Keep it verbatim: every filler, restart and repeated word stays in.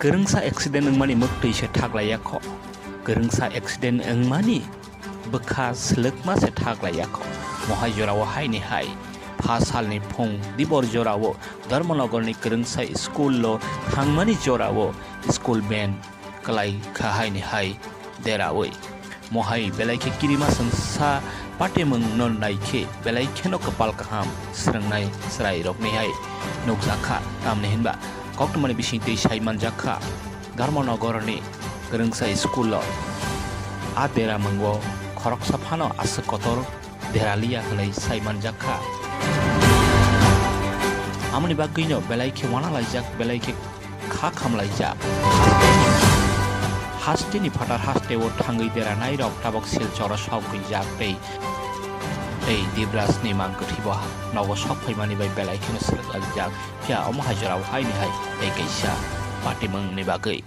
Kwrwngsa accident wngmani mwktwi se thaklaiya kho. Kwrwngsa accident wngmani bwkha swlwkma se thaklaiya kho. Mohai jorao haini hai pha salni phung dibor jorao Dharmanagarni kwrwngsa school-o thangmani jorao school ban kwlai kha haini hai deraui. Mohai belai khe kirima swngsa patimwngno nai khe belai kheno kwpal kaham swrwngnai chwrairokni hai nukjak kha. Tamni hinba koktwmani bisingtwi sai manjak kha, Dharmanagarni kwrwngsa school-o a deramwngo khoroksa phano aswk kotor deraliya hwnwi sai manjak kha. Amoni bagwino belai khe uanalaijak, belai khe kha khamlaijak. Hasteni phatar hasteo thangwi deranairok tabok Silchoro sok gwijak tei, tei Dibrajni mang kwthwibo nogo sok phaimani bai belai kheno swrwklaijak. Phiya omo hai jorao haini hai tei kaisa patimwngni bagwi.